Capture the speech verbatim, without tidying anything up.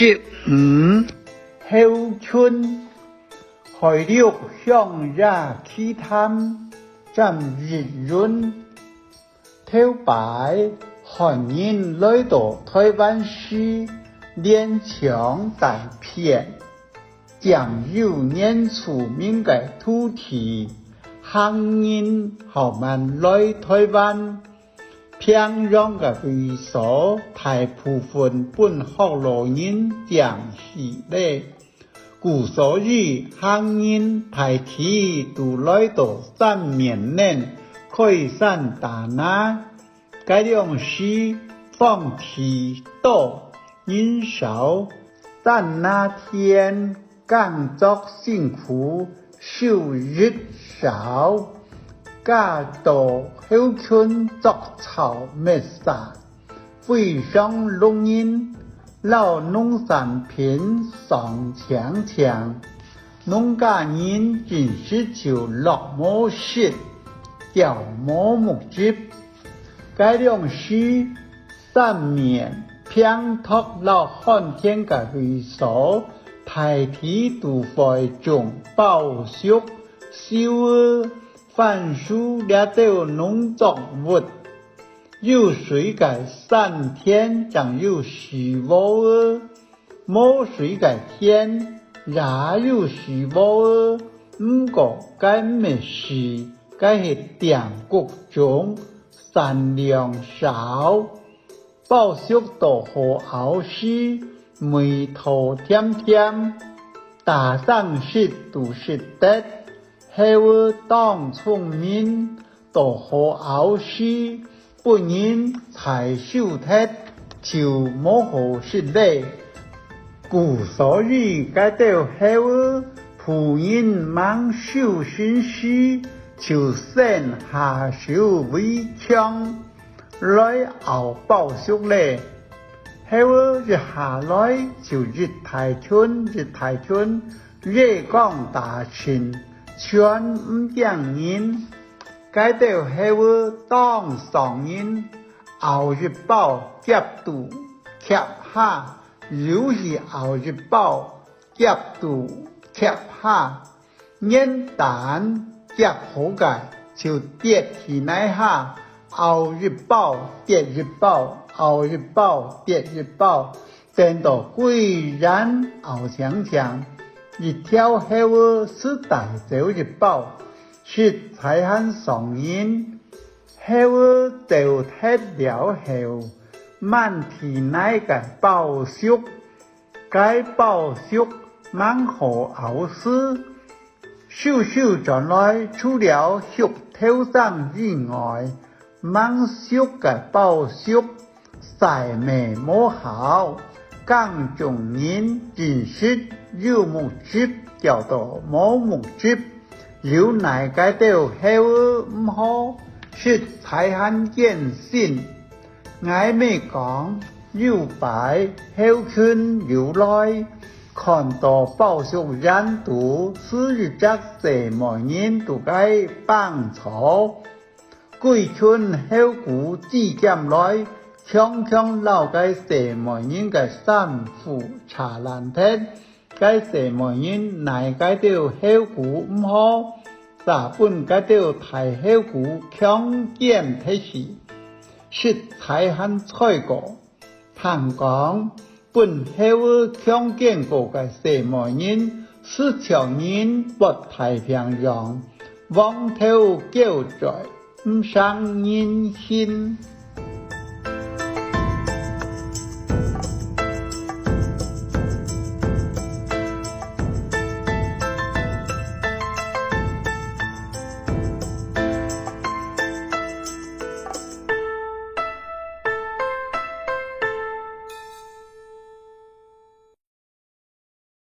十五、猴群。海陸鄉野奇談，詹益雲。頭擺漢人來到臺灣時，連搶帶騙，佔有原住民个土地，行人較慢來臺灣。 平洋个位所，大部分分學老人佔去咧，故所以行人大體都來到山面頂開山打林。該量時，荒地多，人少，山林田 耕作辛苦，收入少，加到猴群築巢滅舍，非常弄人，摎農產品傷淨淨。農家人真實就落無食，枵無目汁。該量時， 山面平坦摎旱田个位所，大體都會種包粟、豆仔、番薯這兜農作物。有水个山田正有魚塢仔，無水个田也有魚塢仔，毋過該毋係魚，該係釘穀種，產量少。 包粟到好拗時，味道甜甜，打生食都食得。猴仔當聰明，到好拗時，分人採收忒，就無好食咧。故所以該兜猴仔，僕人吂收成時，就先下手為強， 來拗包粟咧。猴仔一下來就一大群一大群，夜光打盡，全毋驚人。該兜猴仔當傷人，拗一包夾肚夾下，又去拗一包夾肚夾下。 原旦夾好个就跌去泥下，拗一包跌一包，拗一包跌一包，等到歸園拗淨淨，一條猴仔斯帶走一包，實在還傷人。猴仔走忒了後，滿地泥个包粟， 該包粟吂好拗時，收收轉來，除了畜頭牲以外，吂熟个包粟，曬乜無效，耕種人真實有目汁，枵到無目汁。有哪个兜猴仔毋好，實在還艱辛。 𠊎姆講，有擺猴群又來，看到包粟園肚，斯一隻細妹人在該挷草。歸群猴牯擠兼來，強強摎該細妹人个衫褲扯爛忒。 該細妹人哪个兜猴牯毋好，煞分該兜大猴牯強姦忒去，實在還衰過。聽講，分猴仔強姦過个細妹人，斯像人跋太平洋，黃頭狗嘴，毋成人形。